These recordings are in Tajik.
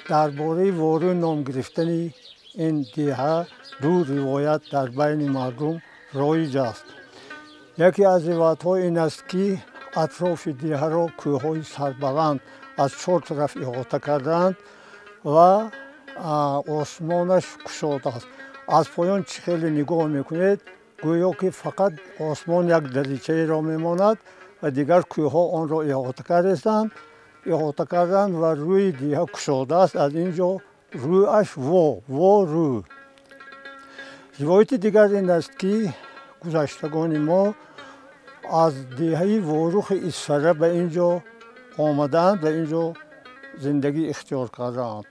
Дар бораи Ворӯй ном гирифтани ин деҳа ду ривоят дар байни мардум роиҷ аст. Яке аз ривоятҳо ин аст, ки атрофи деҳаро кӯҳҳои сарбаланд аз чор тараф иҳота кардаанд ва осмонаш кушод аст. Аз поён чӣ хеле нигоҳ мекунед, гӯё ки фақат осмон як даричаеро мемонад ва дигар кӯҳҳо онро иҳота карданд ва рӯи деҳа кушода аст. Аз ин ҷо рӯяш во рӯ. Ривояти дигар ин аст, ки гузаштагони мо аз деҳаи Ворухи Исфара ба ин ҷо омадаанд ва ин ҷо зиндагӣ ихтиёр кардаанд.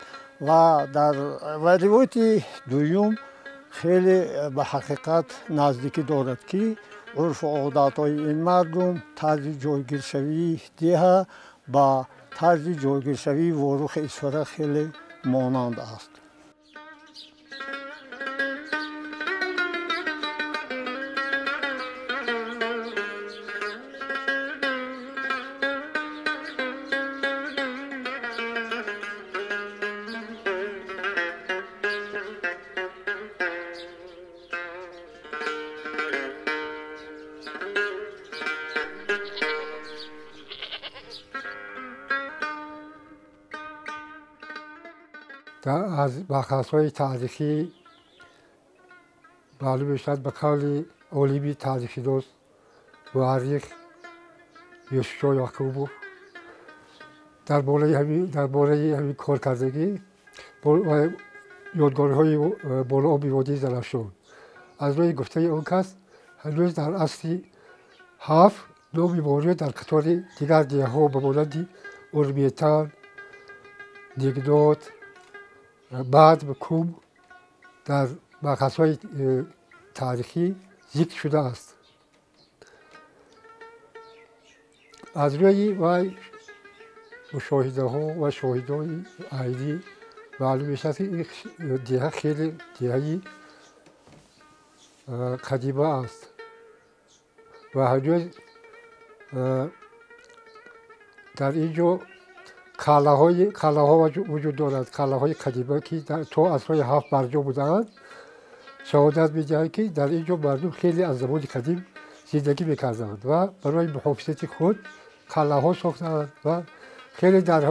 Ва ривояти дуюм хеле ба ҳақиқат наздикӣ дорад, ки урфу одатҳои ин мардум, тарзи ҷойгиршавии деҳа ба тарзи ҷойгиршавии Ворухи Исфара хеле монанд аст. Аз бахсҳои таърихӣ маълум мешавад, ба қавли олими таърихшинос, муаррих Юсуфшо Яқубов, дар бораи ҳамин коркардагӣ ва ёдгориҳои болооби водии Зарафшон. Аз рӯи гуфтаи он кас, ҳанӯз дар асри ҳафт номи Ворӯй дар қатори дигар деҳаҳо ба монанди Урметан, Нигнот, баъд Кум дар мақсадҳои таърихӣ зикр шудааст. Аз рӯи вай мушоҳидаҳо ва шоҳидони айнӣ маълум мешавад, ки ин деҳа хеле деҳаи қадима аст ва ҳанӯз дар ин ҷо қалъаҳо вуҷуд дорад. Қалъаҳои қадима, ки то асрҳои ҳафт барҷо будаанд, шаҳодат медиҳанд, ки дар ин ҷо мардум хеле аз замони қадим зиндагӣ мекарданд ва барои муҳофизати худ қалъаҳо сохтаанд ва хеле дар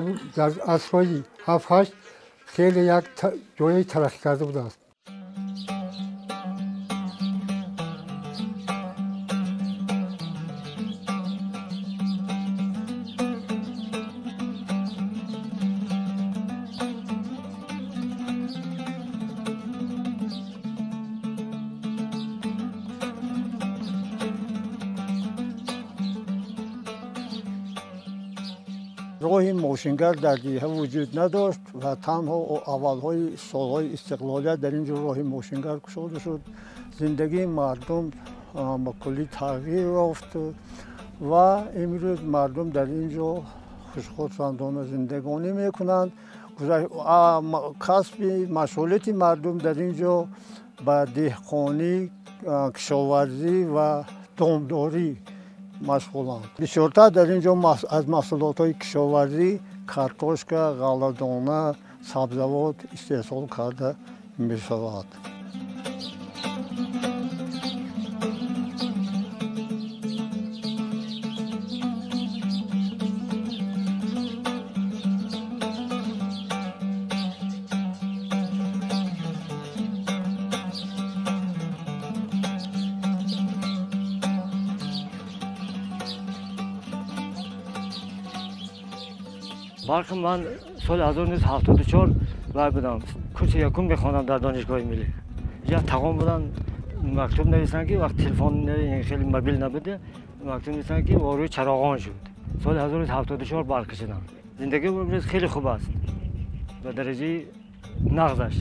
асрҳои ҳафт ҳашт хеле як ҷои тараққӣ карда будааст. Роҳи мошингард дар деҳа вуҷуд надошт ва танҳо аввалҳои солҳои истиқлолият дар ин ҷо роҳи мошингард кушода шуд. Зиндагии мардум ба куллӣ тағйир ёфт ва имрӯз мардум дар ин ҷо хушхурсандона зиндагонӣ мекунанд. Касби машғулияти мардум дар ин ҷо ба деҳқонӣ, кишоварзӣ ва домдорӣ машғуланд. Бисёртар дар ин ҷо аз маҳсулотҳои кишоварзӣ картошка, ғалладона, сабзавот истеҳсол карда мешавад. Барқи ман соли 1974 вай будам, курси якум мехондам дар Донишгоҳи миллӣ. Як тағом будан, мактуб нависанд, ки вақт телефон хеле мобил набуде, мактуб нависанд, ки Ворӯи чароғон шуд. Соли 1974 барқ кашидам. Зиндагии имрӯз хеле хуб аст, ба дараҷаи нағзаш.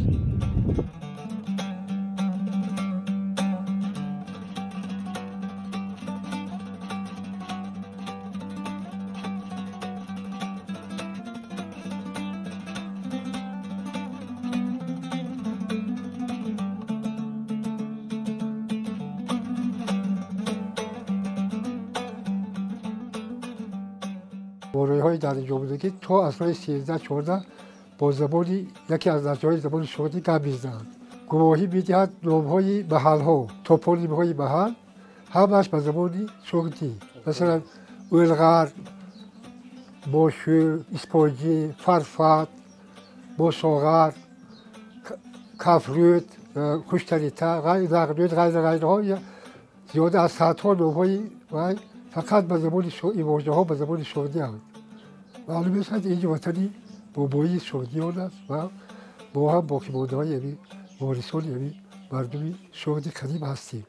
Ворӯйҳои дар ин ҷо буда, ки то асрҳои 13-14 бо забони яке аз лаҳҷаҳои забони суғдӣ гап мезананд. Гувоҳӣ медиҳад номҳои маҳалҳо, топонимҳои маҳал ҳамааш ба забони суғдӣ. Масалан, Уйлғар, Бошу, Испоҷӣ, Фарфат, Босоғар, Кафрӯд, Хуштарита, Лағнӯд, ғайра ғайраҳо зиёда аз садҳо номҳои вай фақат ба забони ин вожаҳо ба забони суғдианд. Маълум мешавад инҷо ватани бобоии суғдиён аст ва мо ҳам боқимондаҳои ҳамин ворисони ҳамин мардуми суғди қадим ҳастем.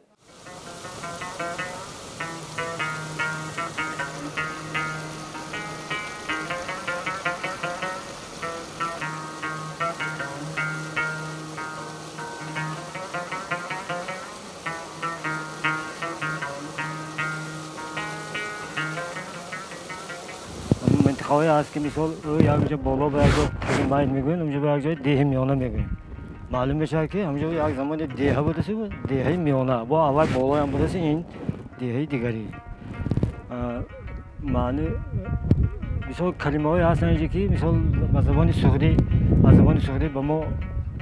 минтақаҳое ҳаст ки мисол як ҷо боло ба як ҷо таги майд мегӯянд, онҷо ба як ҷои деҳи миёна мегӯем. Маълум мешавад ки ҳамҷо як замоне деҳа будаси, деҳаи миёна, бо аввал болоям будаси, ин деҳаи дигарӣ. Маъни мисол калимаҳое ҳастанд инҷо ки мисол ба забони суғдӣ, аз забони суғдӣ ба мо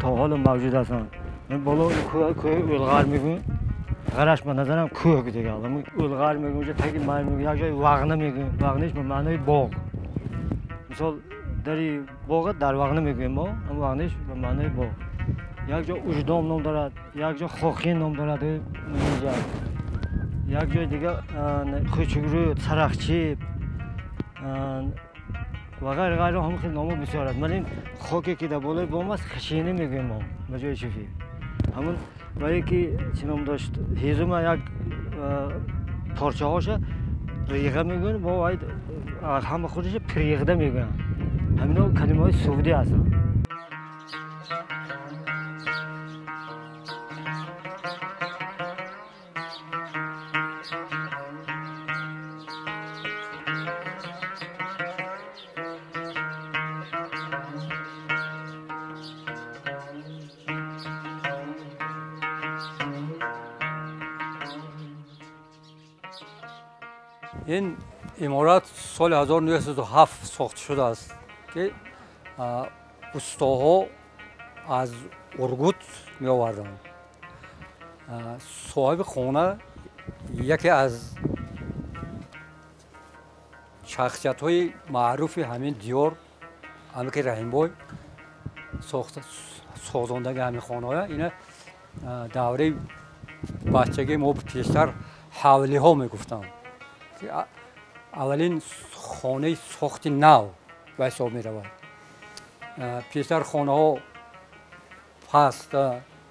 то ҳоло мавҷуд ҳастанд. Боло кӯҳи Улғар мегӯем, ғараш ба назарам кӯҳ дига. Улғар мегӯем, онҷо таги майд мегӯем, як ҷои вағна мегӯем, вағниш ба маънои боғ. Мисол дари боға дар вағна мегӯем мо, ҳам вағниш ба маънои боғ. Як ҷо Уҷдом ном дорад, як ҷо Хохин ном дорад, як ҷои дига Хучугрӯд, Сарахчӣ ва ғайра ғайра ҳам хеле номҳо бисёр аст. Вале хоке ки дар болои бом аст, хашинӣ мегӯем мо ба ҷои чифӣ. Ҳамун вае ки чӣ ном дошт, ҳезума як порчаҳоша риға мегӯянд, бо вай ҳама худша пириғда мегӯянд. Ҳамино калимаҳои суғдӣ ҳастанд. Ин иморат соли 1907 сохта шудааст ки устоҳо аз Ургут меоварданд. Соҳиби хона яке аз шахсиятҳои маъруфи ҳамин диёр, Амаки Раҳимбой, созондаги ҳамин хонаҳоя. Ина давраи бачагии мо пештар ҳавлиҳо мегуфтанд. Аввалин хонаи сохти нав ба ҳисоб меравад. Пештар хонаҳо паст,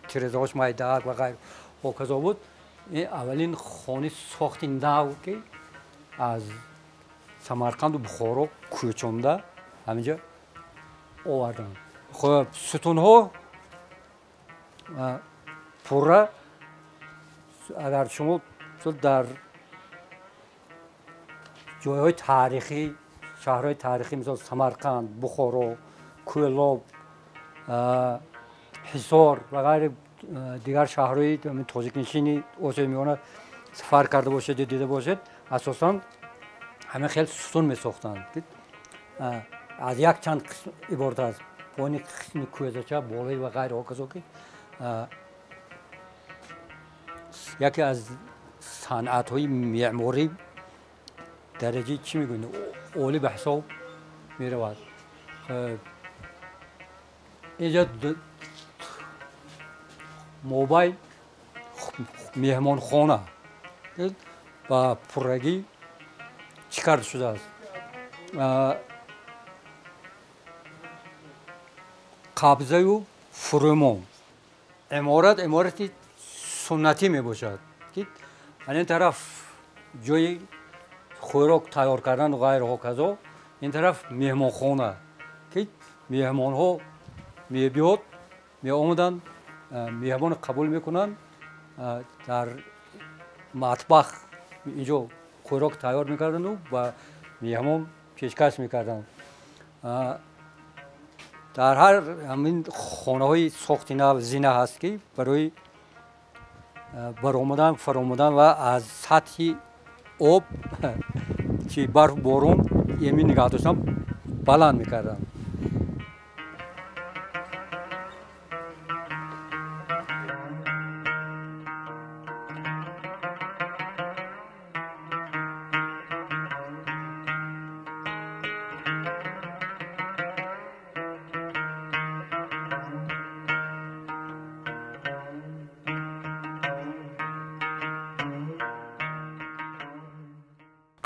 тирезаҳош майдаак ва ғайр ҳоказо буд. Ин аввалин хонаи сохти нав ки аз Самарқанду Бухоро кӯчонда ҳаминҷо оварданд. Хуб, сутунҳо пурра, агар шумо дар ҷойҳои таърихӣ, шаҳрҳои таърихӣ мисол Самарқанд, Бухоро, Кӯлоб, Ҳисор ва ғайри дигар шаҳрҳои тоҷикнишини Осиёи Миёна сафар карда бошед ё дида бошед, асосан ҳамин хел сутун месохтанд. Аз якчанд қисм иборат аст. Поини қисми кӯзача, болои ва ғайри ҳоказо ки яке аз санъатҳои меъморӣ дараҷаи чӣ мегӯянд, олӣ ба ҳисоб меравад. Инҷо мобайн меҳмонхона ба пуррагӣ чӣ карда шудааст. Қабзаю фурӯмон. Иморат иморати суннатӣ мебошад ки аз ин тараф ҷои хӯрок тайёр кардан ғайр ҳоказо, ин тараф меҳмонхона ки меҳмонҳо мебиёд, меомаданд, меҳмонро қабул мекунанд, дар матбах инҷо хӯрок тайёр мекарданду ба меҳмон пешкаш мекарданд. Дар ҳар ҳамин хонаҳои сохти нав зина ҳаст ки барои баромадан, фаромадан ва аз сатҳи об чи барф борон эмин нигаҳ доштан баланд мекарданд.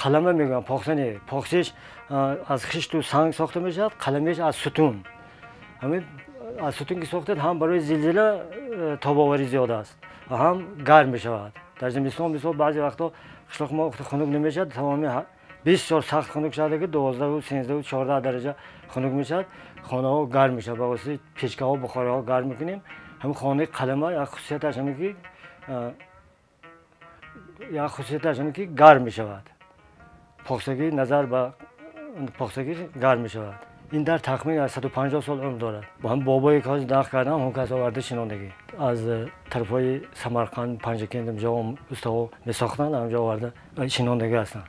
Қалама мегӯям, похса не. Похсеш аз хишту санг сохта мешавад, қаламеш аз сутун. Ҳамин аз сутун ки сохтед, ҳам барои зилзила тобоварӣ зиёд аст ва ҳам гарм мешавад. Дар зимистон мисол баъзе вақтҳо қишлоқ мо хунук намешавад, тамоми бисёр сахт хунук шуда ки 12, 13, 14 дараҷа хунук мешавад, хонаҳо гарм мешавад. Ба воситаи печкаҳо, бухориҳо гарм мекунем. Ҳамин хонаи қалама як хусусияташ ҳамин ки гарм мешавад. Похсагӣ назар ба похсагӣ гарм мешавад. Ин дар тахмин аз 150 сол умр дорад. Бо ҳам бобое ки ҳозир нақл кардам, ҳам кас оварда шинондагӣ. Аз тарафҳои Самарқанд, Панҷакент инҷо устаҳо месохтанд, ҳамҷо оварда шинондагӣ ҳастанд.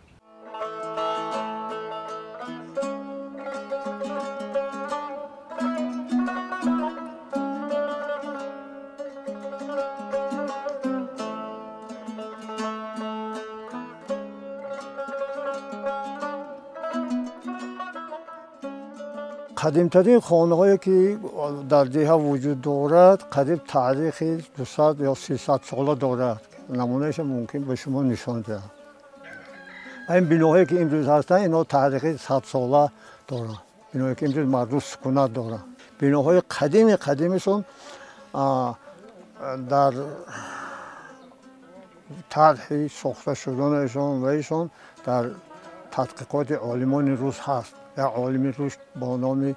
Қадимтарин хонаҳое ки дар деҳа вуҷуд дорад, қариб таърихи 200 ё 300 сола дорад. Намунаашро мумкин ба шумо нишон диҳам. Ин биноҳое ки имрӯз ҳастанд, инҳо таърихи 100 сола доранд. Биноҳое ки имрӯз мардум сукунат доранд. Биноҳои қадими қадимишон дар тарҳи сохта шуданашон ва ишон дар тадқиқоти олимони рус ҳаст. Як олими рус бо номи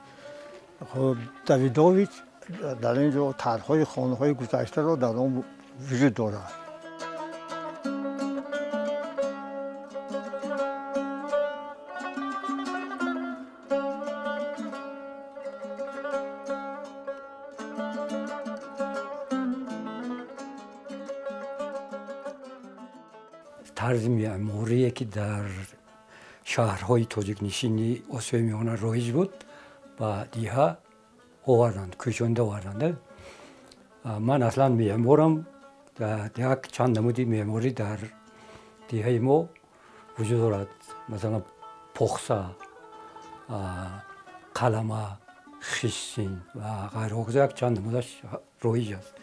Давидович дар ин ҷо тарҳҳои хонаҳои гузаштаро дар он вуҷуд дорад. Тарзи меъморие ки дар шаҳрҳои тоҷикнишини Осиёи Миёна роиҷ буд, ба деҳа оварданд, кӯчонда оварданд. Ман аслан меъморам. Як чанд намуди меъморӣ дар деҳаи мо вуҷуд дорад. Масалан, похса, қалама, хишсин ва ғайраҳо, як чанд намудаш роиҷ аст.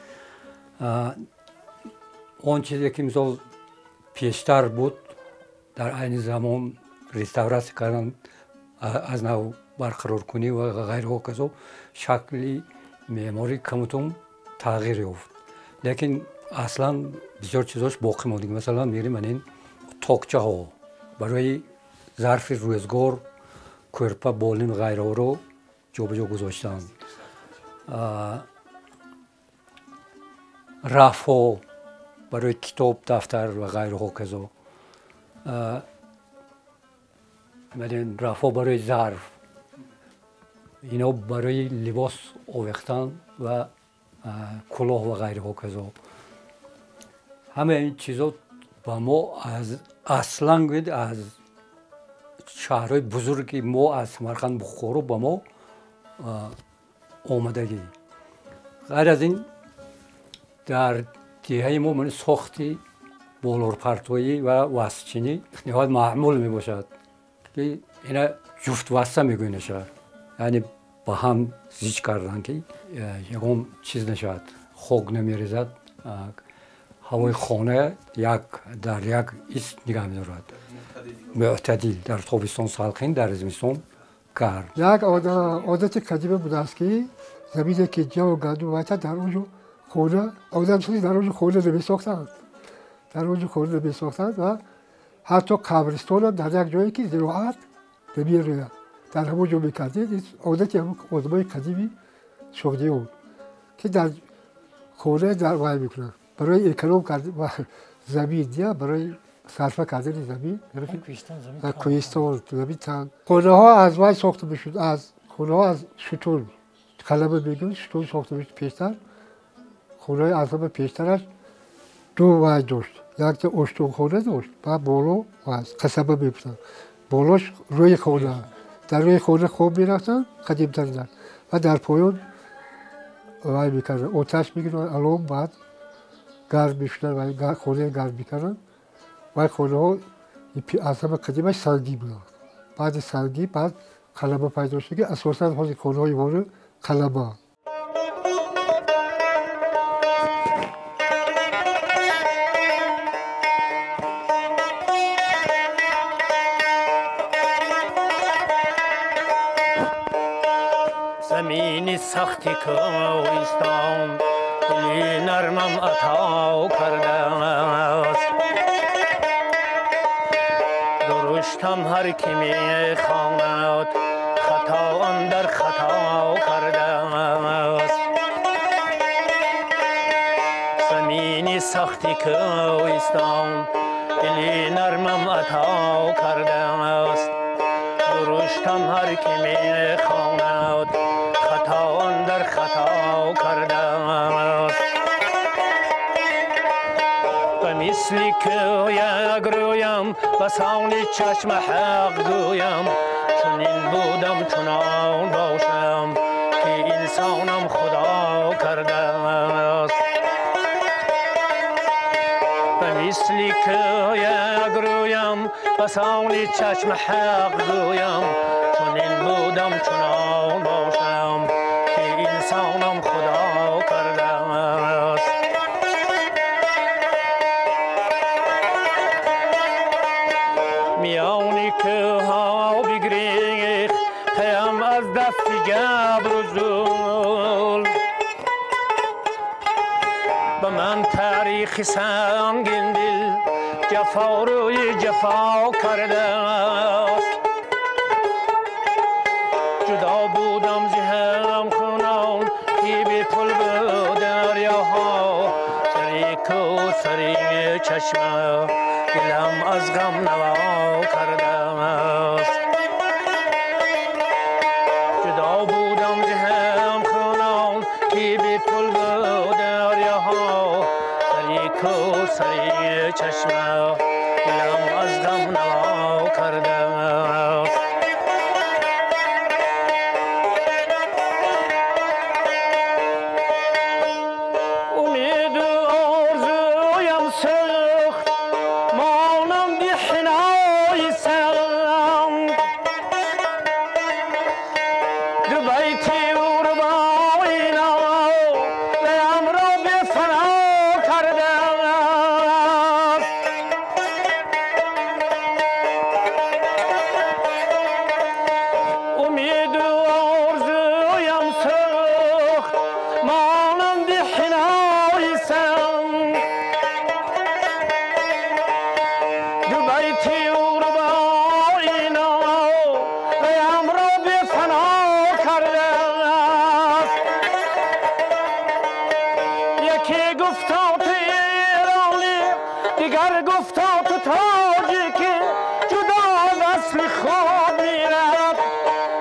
Он чизе ки мисол пештар буд, дар айни замон реставратсия кардан, аз нав барқароркунӣ ва ғайраҳо казо шакли меъморӣ камутун тағйир ёфт. Лекин аслан бисёр чизош боқӣ монд. Масалан, мегирем ин токчаҳо барои зарфи рӯзгор, кӯрпа, болин ғайраҳоро ҷобаҷо гузоштанд. Рафҳо барои китоб, дафтар ва ғайраҳо казо. Рафҳо барои зарф, ино барои либос овехтан ва кулоҳ ва ғайраҳо казо. Ҳамаи ин чизо ба мо аз аслан гӯед аз шаҳрҳои бузурги мо, аз Самарқанд, Бухоро ба мо омадагӣ. Ғайр аз ин дар деҳаи мо сохти болорпартоӣ ва васчинӣ ниҳоят маъмул мебошад ки ина ҷуфт васса мегӯянд, яъне ба ҳам зич кардан ки ягон чиз нашавад, хок намерезад, ҳавои хона як дар як ист нигаҳ медорад, мӯътадил, дар тобистон салқин, дар зимистон гарм. Як одати қадима будааст ки замине ки ҷаву гандум вайта, дар он ҷо хона одам дар он ҷо хона намесохтанд, дар он ҷо хона намесохтанд ва ҳатто қабристонам дар як ҷое ки зироат намерӯяд, дар ҳамон ҷо мекардед. Одати ҳамон одамои қадими шоғдиён ки дар хона дар вай мекунанд барои эконом замин, барои сарфа кардани замин, кӯҳистон замин танг. Хонаҳо аз вай сохта мешуд, аз хонаҳо аз шутур, қалама мегӯянд, шутур сохта мешуд пештар. Хонаҳои аз ҳама пештараш ду вай дошт, якта оштонхона дошт ва боло қасаба мегуфтанд, болош рӯи хона, дар рӯи хона хоб мерафтанд қадимтаринан ва дар поён вай мекарданд, оташ мегирифтанд, алом, баъд гарм мешуданд ва хонаи гарм мекарданд. Вай хонаҳо аз ҳама қадимаш сангӣ буданд. Баъди сангӣ баъд қалама пайдо шуд ки асосан ҳозир хонаҳои моро қалама. Замини сахти кӯҳистон дили нармам ато кардааст. Дуруштам ҳар ки мехонад хато андар хато кардааст. Замини сахти кӯҳистон дили нармам ато кардааст. Дуруштам ҳар ки мехонад хато андар хато кардааст. Ба мисли кӯ як рӯям ба сони чашма ҳақ гӯям, чунин будам чунон бошам ки инсонам Худо кардааст. Ба мисли кӯ як рӯям ба сони чашма ҳақ гӯям, чунин будам чунон бошам ки инсонам Худо кардааст. Миёни кӯҳҳо бигрехтаям аз дасти ҷабру зулм, ба ман таърихи сангиндил ҷафо рӯи ҷафо кардааст. Ҷудо будам зи ҳамхунон ки бепул буд дарёҳо, сари кӯ сари чашма дилам аз ғам наво кардааст. Ҷудо будам зи ҳамхунон ки бепул буд дарёҳо, сари кӯ сари чашма дилам аз ғам наво кардааст. Умиду орзуям сӯхт монанди ҳинои санг, ду байти урбои налаямро бефано кардааст. Умиду орзуям сӯхт монанди ҳинои санг, ду байти урбои налаямро бефано кардааст. Яке гуфта ту эронӣ, дигар гуфта ту тоҷикӣ, ҷудо аз асли худ меравад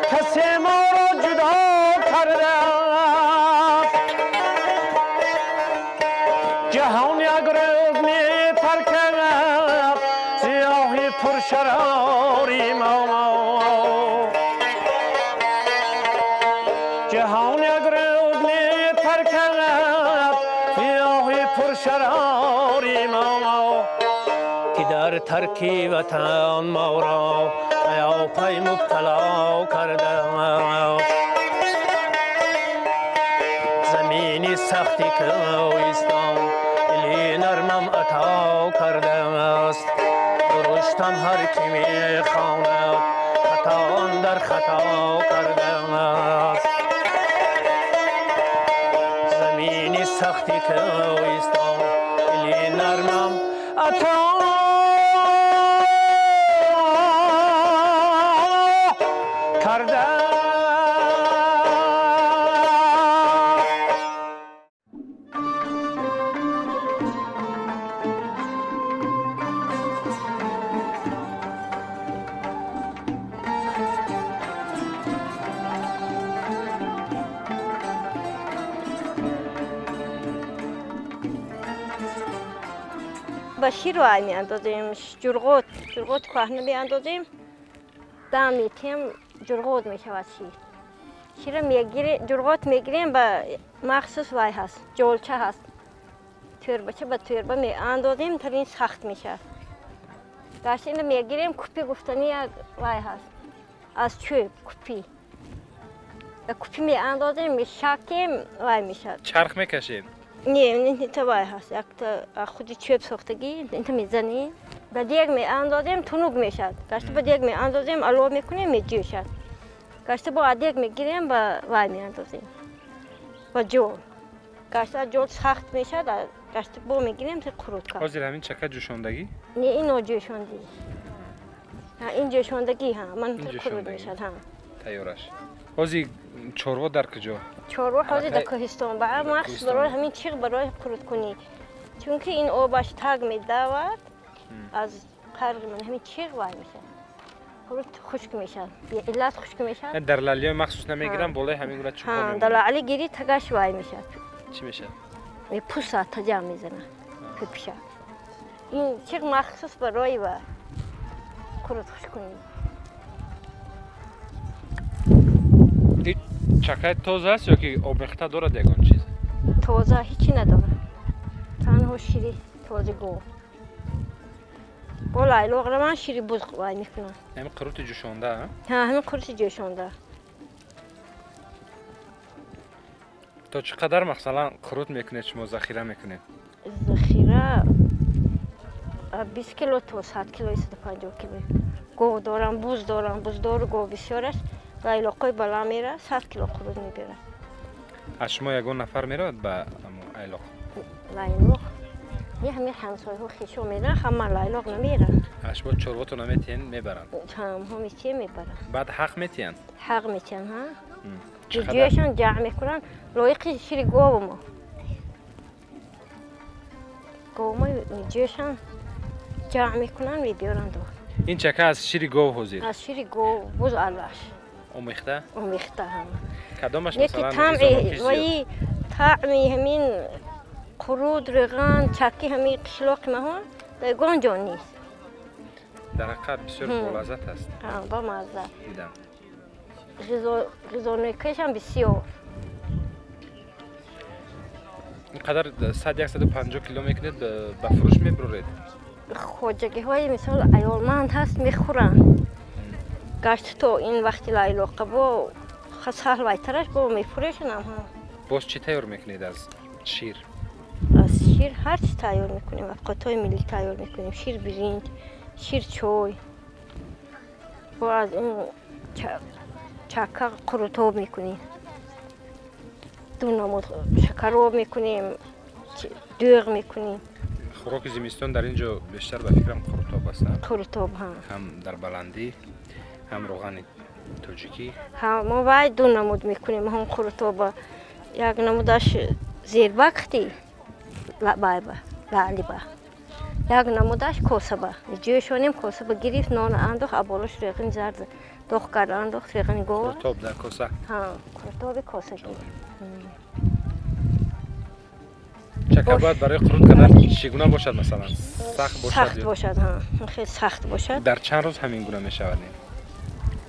касе моро ҷудо кардааст. Ҷаҳон як рӯз метаркад сиёҳи пуршарори мо, ҷаҳон як рӯз метаркад сиёҳи пуршарори мо, ки дар тарки ватан моро паёпай мубтало кардааст. Замини сахти кӯҳистон дили нармам ато кардааст. Дуруштам ҳар ки мехонад хато андар хато кардааст. Замини сахти кӯҳистон дили нармам ато кардааст. Ба шир вай меандозем, ҷурғот, ҷурғоти кӯҳна меандозем, дам метиҳем, ҷурғот мешавад шир. Шира мегирем, ҷурғот мегирем, ба махсус вай ҳаст, ҷолча ҳаст. Тӯрбача ба тӯрба меандозем, то ин сахт мешавад. Гашт инро мегирем, купи гуфтани як вай ҳаст, аз чӯб купи. Ба купи меандозем, мешакем, вай мешавад. Чарх мекашед? Не, инта вай ҳаст, якта худи чӯб сохтагӣ, инта мезанем. Ба дег меандозем, тунук мешавад. Гашта ба дег меандозем, алов мекунем, меҷӯшад. Гашта бо адек мегирем ба вай меандозем. Ба ҷол. Гашта ҷол сахт мешавад, гашта бо мегирем то қурут кард. Ҳозир ҳамин чака ҷӯшондагӣ? Не, ин ноҷӯшондагӣ. Ҳа, ин ҷӯшондагӣ, ҳа, ман қурут мешавад, ҳа. Тайёраш. Ҳозир чорво дар куҷо? Чорво ҳозир дар кӯҳистон. Ба махсус барои ҳамин чиғ барои қуруткунӣ. Чунки ин обаш таг медавад, аз қарғи ман ҳамин чиғ вай мешавад. Қурут хушк мешавад. Беиллат хушк мешавад. Дар лалиҳои махсус намегирам, болои ҳамин гуна чӯбҳо мемонад. Дар лали гирӣ тагаш вай мешавад. Чӣ мешавад? Пуса таҷа мезанад, пипша. Ин чиғ махсус барои ва қурут хушккунӣ. Чакаи тоза аст ё ки обмехта дорад ягон чиз? Тоза ҳечи надорад. Танҳо шири този гов. Бо лайлоқра ман шири буз вай мекунам. Ҳамин қурути ҷӯшонда? Ҳа, ҳамин қурути ҷӯшонда. То чӣ қадар масалан қурут мекунед шумо, захира мекунед? Захира 20 кило то 100 кило, 150 кило. Гов дорам, буз дорам, буздору гов бисёр аст. Лайлоқҳои бала меравад, 100 кило қурут мебирад. Аз шумо ягон нафар меравад ба айлоқ? Лайлоқ? Не, ҳамин ҳамсояҳо хешо мераванд, ҳама лайлоқ намераванд. Аз шумо чорвото наметиҳанд, мебаранд? Ҳамҳо метиҳанд, мебаранд. Баъд ҳақ метиҳанд? Ҳақ метиҳанд, ҳа. Ҷӯяшон ҷамъ мекунанд, лоиқи шири гову мо. Гову мо ҷӯяшон ҷамъ мекунанд, мебиёранд. Ин чака аз шири гов ҳозир? Аз шири гов, буз аллаш. Омехта? Омехта, ҳа. Кадомаш масалан ваи таъми ҳамин қурут, риған, чаки ҳамин қишлоқи маҳон дар ягон ҷо нест. Дар ҳақиқат бисёр болаззат аст. Ҳа, бамазза. Дидам. Ғизонокиашам бисёр. Ин қадар 100-150 кило мекунед, ба фурӯш мебуред? Хоҷагиҳои мисол аёлманд ҳаст, мехӯранд. Гашт то ин вақти лайлоқа бо саҳл вайтараш бо мефурӯшанам. Боз чӣ тайёр мекунед аз шир? Аз шир ҳар чӣ тайёр мекунем, авқотҳои миллӣ тайёр мекунем, шир биринҷ, шир чой. Бо аз ин чака қурутоб мекунем. Ду намуд шакароб мекунем, дӯғ мекунем. Хӯроки зимистон дар ин ҷо бештар ба фикрам қурутоб аст. Қурутоб, ҳа. Ҳам дар баландӣ, ҳам роғани тоҷикӣ. Ҳа, мо вай ду намуд мекунем, ҳам қурутоба. Як намудаш зербакти байба, лаълиба. Як намудаш косаба. Ҷӯшонем косаба гирифт, нон андохт, аболош реғини зард доғ кард андохт, реғини гова. Қурутоб дар коса? Ҳа, қурутоби косагӣ. Чака бояд барои қурут кардан чӣ гуна бошад масалан? Сахт бошад? Сахт бошад, ҳа. Хеле сахт бошад. Дар чанд рӯз ҳамин гуна мешавад?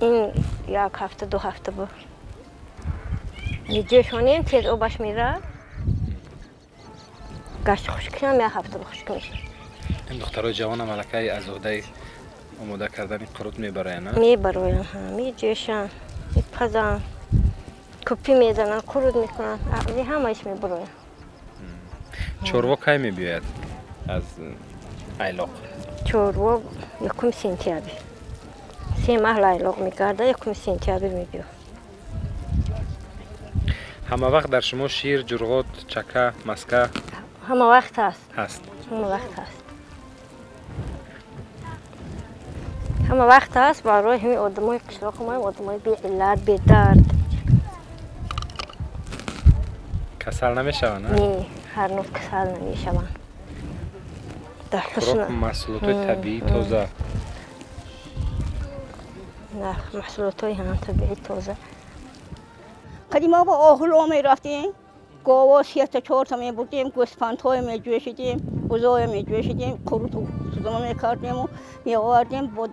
Ин як ҳафта, ду ҳафта буд. Ҷӯшонем, тез обаш меравад. Гашти хушкиам як ҳафта хушк мешавад. Ин духтарои ҷавонам аллакай аз уҳдаи омода кардани қурут мебароянд, а? Мебароянд, ҳа. Меҷӯшанд, мепазанд, кӯпӣ мезананд, қурут мекунанд. Аъзи ҳамааш мебароянд. Чорво кай мебиёяд аз айлоқ? Чорво 1 сентябр. 3 маҳ лайлоқ мегардад, 1 сентябр мебиёяд. Ҳама вақт дар шумо шир, ҷурғот, чака, маска? Ҳама вақт ҳаст. Ҳаст. Ҳама вақт ҳаст. Ҳама вақт ҳаст барои ҳамин одамои қишлоқи мо, одамои беиллат, бедард. Касал намешаванд, а? Не, ҳар нӯз касал намешаванд. Дар ҳусн маҳсулотҳои табиӣ тоза. Маҳсулотҳои ҳам табиӣ тоза. Қадима ба оҳуло мерафтем, гово сета чорта мебурдем, гӯсфандҳое меҷӯшидем, бузое меҷӯшидем, қуруту сузума мекардему меовардем, бо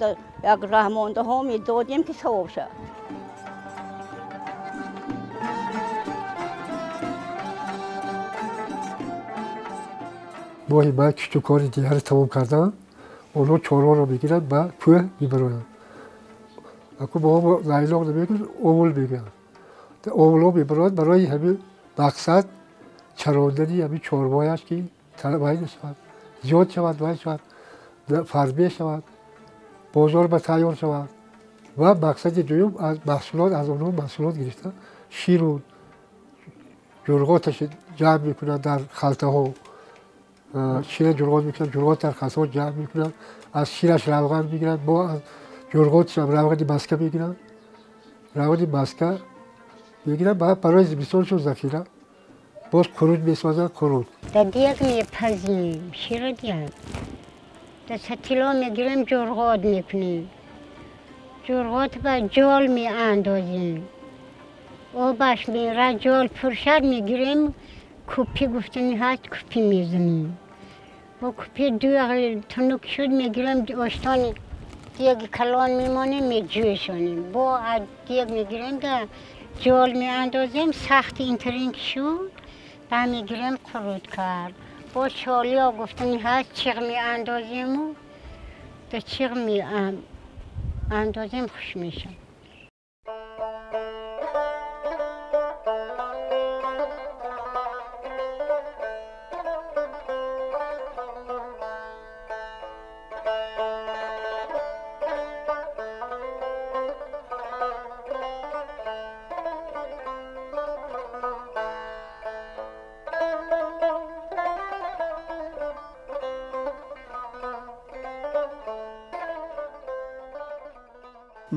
як раҳмондаҳо медодем ки савоб шавад. Моҳи май кишту кори дигаре тамом карданд, онҳо чорворо мегиранд, ба кӯҳ мебароянд. Аку мо лайлоқ намегӯянд, овул мегӯянд. Овулҳо мебароянд барои ҳамин мақсад чарондани ҳамин чорвояш ки вай нашавад, зиёд шавад, вай шавад, фарбе шавад, бозор ба тайёр шавад. Ва мақсади дуюм аз маҳсулот, аз онҳо маҳсулот гирифта, ширу ҷурғоташ ҷамъ мекунанд дар халтаҳо. Шира ҷурғот мекунанд, ҷурғот дар халтаҳо ҷамъ мекунанд, аз шираш равған мегиранд, бо аз ҷурғотшам равғани маска мегиранд, равғани маска мегиранд, барои зимистоншон захира. Боз қурут месозанд, қурут. Дар дег мепазим, шира диҳад. Дар сатило мегирем, ҷурғот мекунем. Ҷурғот ба ҷол меандозем. Обаш мера, ҷол пуршад мегирем, кӯпӣ гуфтани ҳаст, кӯпӣ мезанем. Бо кӯпӣ дуғ тунук шуд мегирем, оштони деги калон мемонем, меҷӯшонем. Бо аз дег мегирем, дар ҷол меандозем, сахти интарин шуд, ба мегирем қурут кард. Бо чолиё гуфтани ҳаст, чиғ меандозему, дар чиғ меандозем, хуш мешавад.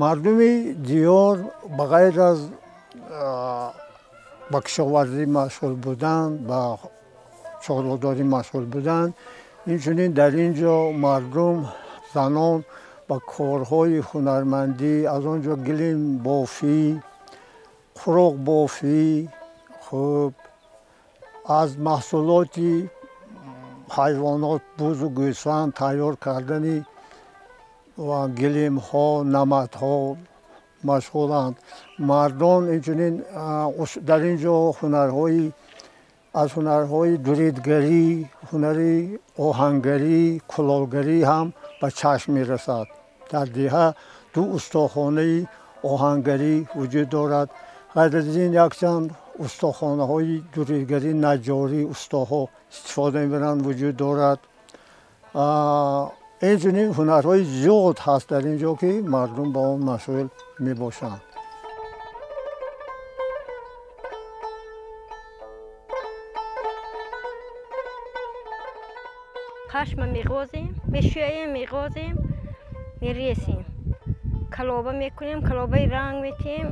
Мардуми диёр ба ғайр аз ба кишоварзӣ машғул будан, ба чорводорӣ машғул будан, инчунин дар ин ҷо мардум, занон ба корҳои ҳунармандӣ, аз он ҷо гилембофӣ, қуроқбофӣ, хуб аз маҳсулоти ҳайвонот, бузу гӯсфанд тайёр кардани ва гилемҳо, намадҳо машғуланд. Мардон инчунин дар ин ҷо ҳунарҳои аз ҳунарҳои дуридгарӣ, ҳунари оҳангарӣ, кулолгарӣ ҳам ба чашм мерасад. Дар деҳа ду устохонаи оҳангарӣ вуҷуд дорад. Ғайр аз ин якчанд устохонаҳои дуридгарӣ, наҷҷорӣ устоҳо истифода мебаранд вуҷуд дорад. Инчунин ҳунарҳои зиёд ҳаст дар ин ҷо, ки мардум ба он машғул мебошанд. Пашма меғозем, мешӯем, меғозем, мересем. Калоба мекунем, калобаи ранг метиҳем,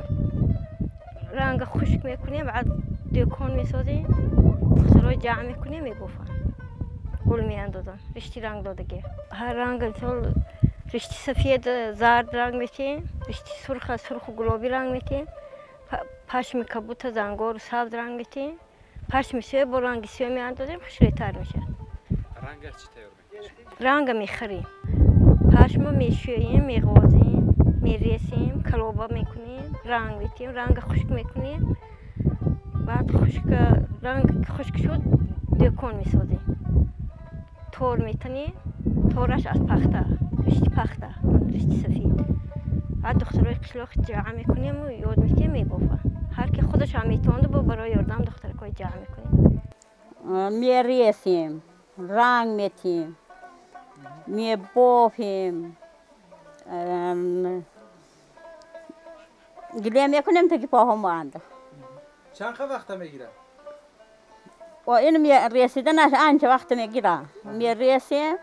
ранга хушк мекунем, баъд дӯкон месозем, духтарҳо ҷамъ мекунем, мебофанд. Гул меандозам, ришти ранг додагӣ. Ҳар ранг, мисол, ришти сафед зард ранг метиҳем, ришти сурха сурху гулобӣ ранг метиҳем, пашми кабута зангору сабз ранг метиҳем, пашми сиёҳ бо ранги сиёҳ меандозем, хушрӯйтар мешавад. Ранг аз чӣ тайёр мекунед? Ранга мехарем. Пашмо мешӯем, меғозем, мересем, калоба мекунем, ранг метиҳем, ранга хушк мекунем. Баъд хушк ранг хушк шуд, дӯкон месозем. Тор метанем, тораш аз пахта, ришти пахта, ришти сафед. Баъд духтарои қишлоқ ҷамъ мекунему ёд метиҳем, мебофанд. Ҳар ки худаш ҳам метавонад, бо барои ёрдам духтаракҳои ҷамъ мекунем. Мересем, ранг метиҳем, мебофем, гилем мекунем, то ки поҳо монд. Чанд вақта мегирад? Ин ресиданаш анча вақт мегирад. Мересем,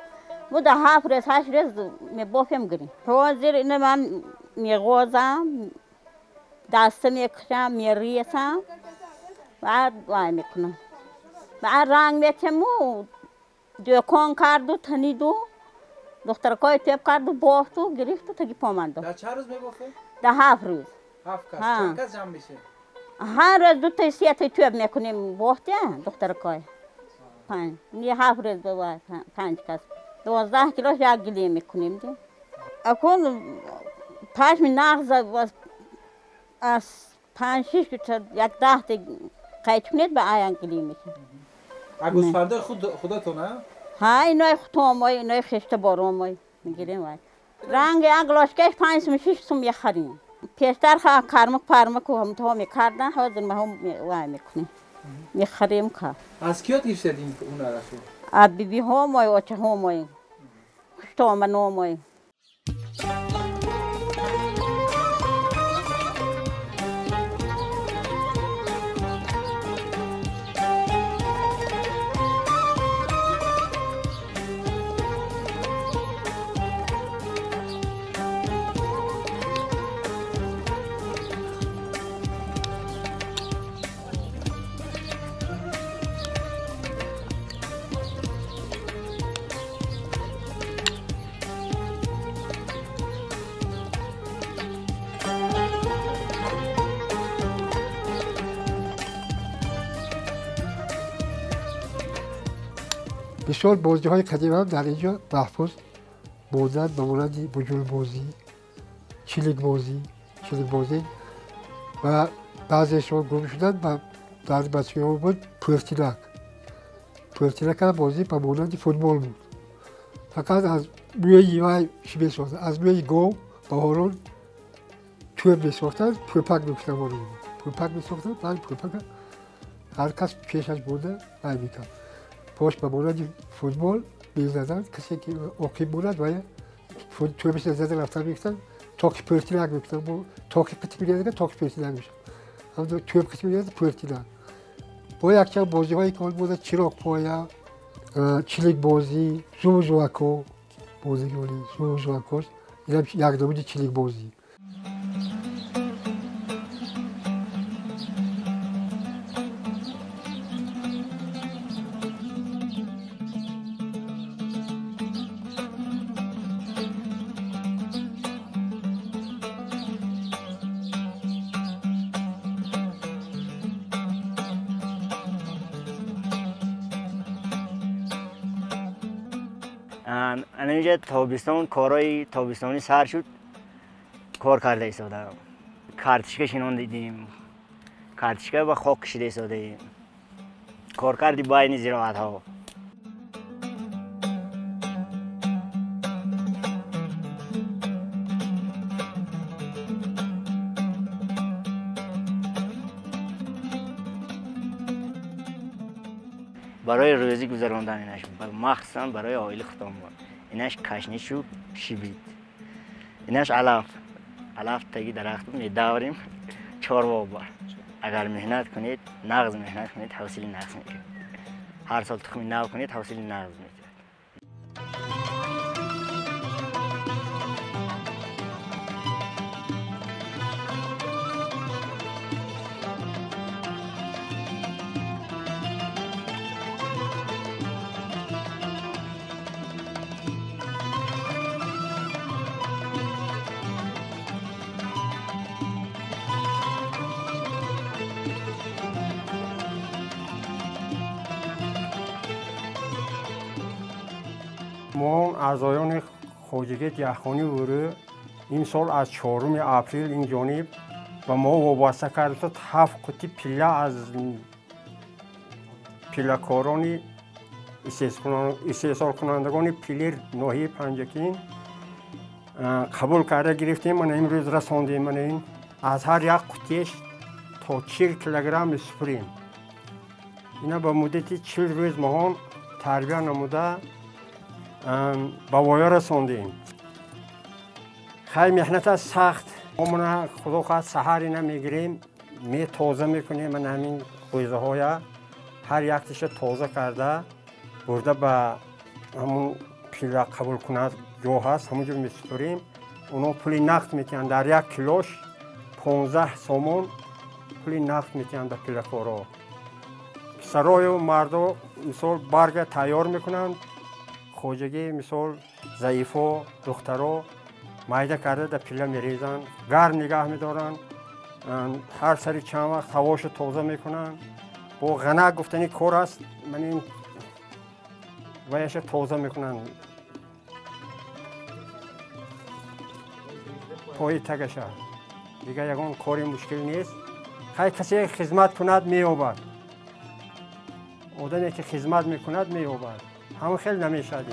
буда 7 рӯз, 8 рӯз мебофем гирем. Ҳозир ина ман меғозам, даста мекушам, мересам, баъд вай мекунам. Баъд ранг метему, дӯкон карду, таниду, духтаракҳои теп карду, бофту, гирифту, таги поманду. Дар чанд рӯз мебофед? Дар 7 рӯз. 7 кас. Чанд кас ҷамъ мешед? Ҳар рӯз 2 та 3 та тӯб мекунем, бофтя, духтаракҳой. 5. Не 7 рӯз бува 5 кас. 12 кило як гилем мекунем. Акун пашми нағз аз 5-6 та як 10 та қайт кунед ба аян гилем мешавад. А гӯсфандаи худатон, а? Ҳа, инои худтомой, инои хешта-боромой мегирем вай. Ранги як лошкаш 5 сум, 6 сум мехарем. Пештар кармак пармаку ҳамтоҳо мекардан, ҳозир маҳо вай мекунем. Мехарем ка. Аз кӣ ёд гирифтед ин ҳунарашро? Аз бибиҳомой, очаҳомой, хуштоманомой. Бисёр бозиҳои қадим ҳам дар инҷо маҳфуз монданд, ба монанди буҷулбозӣ, чиликбозӣ, чиликбозӣ ва баъзешон гум шуданд. Дар бачаҳо буд пӯртилак. Пӯртилак ҳам бозӣ ба монанди футбол буд, фақат аз мӯи вай чӣ месохтанд, аз мӯи гов баҳорон тӯб месохтанд, пӯпак мегуфтанд, пӯпак месохтанд. Баъд пӯпака ҳар кас пешаш бурда вай мекард, пош ба монанди футбол мезаданд. Касе ки оқиб монад, вай тӯбиша зада рафта мегуфтанд, токи пӯртилак мегуфтанд. Токи қити меяд, токи пӯртилак мешавад, ҳамто тӯб қити меяд, пӯртилак. Бо якчанд бозиҳое ки буда, чироқпоя, чиликбозӣ, зувзувако, бозиҳои зувзувакош, инам як намуди чиликбозӣ. Инҷа тобистон корҳои тобистонӣ сар шуд, кор карда истодаам. Картишка шинон дидим, картишка ба хок кашида истодаем. Кор карди байни зироатҳо. Барои рӯзӣ гузарондан инаш, махсусан барои оили худам. Инаш кашнишу шибит, инаш алаф, алаф таги дарахт медаврем чорво бар. Агар меҳнат кунед, нағз меҳнат кунед, ҳосили нағз мегиред. Ҳар сол тухми нав кунед, ҳосили нағз мегиред. Мо аъзоёни хоҷагии деҳқонии Вӯрӯ имсол аз 4 апрел ин ҷониб ба мо вобаста карда шуд 7 қути пилла аз пиллакорони истеҳсолкунандагони пилли ноҳияи Панҷакент қабул карда гирифтем. Мана имрӯз расондем. Мана ин аз ҳар як қутиеш то 40 килограмм месупурем. Ина ба муддати 40 рӯз моҳон тарбия намуда ба воя расондем. Хай меҳнат аст сахт. Мо худо хоҳад саҳар ина мегирем, метоза мекунем. Мана ҳамин ғӯзаҳоя ҳар яктиша тоза карда бурда ба ҳамун пилла қабул кунад ҷо ҳаст, ҳамун ҷо месупурем. Оно пули нақд метиҳанд, дар як килош 15 сомон пули нақд метиҳанд ба пиллакоро. Писарою мардо мисол барга тайёр мекунанд, хоҷагӣ мисол заифо, духтаро майда карда дар пилла мерезанд, гарм нигаҳ медоранд, ҳар сари чанд вақт ҳавошо тоза мекунанд. Бо ғанак гуфтани кор аст, ман ин ваяша тоза мекунанд, пои тагаша. Дигар ягон кори мушкил нест. Хай касе хизмат кунад меёбад, одаме ки хизмат мекунад меёбад. Ҳамон хел намешавад.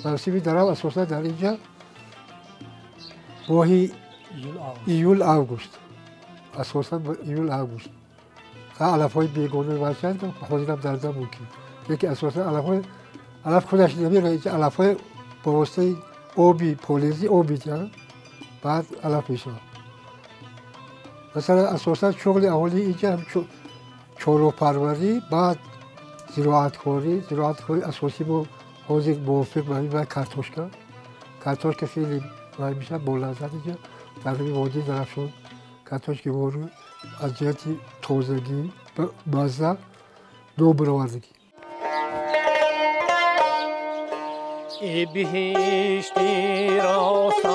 Мавсими дарав асосан дар инҷа моҳи июл август, асосан июл август. Алафҳои бегона варшанд, ҳозирам дарда мумкин, лекин асосан алафҳои алаф худаш намера, инҷа алафҳои ба воситаи оби полезӣ об медиҳанд, баъд алаф мешавад. Масалан, асосан шуғли аҳолии инҷа чорвопарварӣ, баъд Зироаткорӣ, зироаткорӣ асосӣ бо ҳозир мувофиқ ба картошка. Картошка хеле мешавад бо лаззат инҷа дар водии Зарафшон. Картошки вору аз ҷиҳати тозагӣ, мазза нобаровардагӣ. Эй биҳишти росон.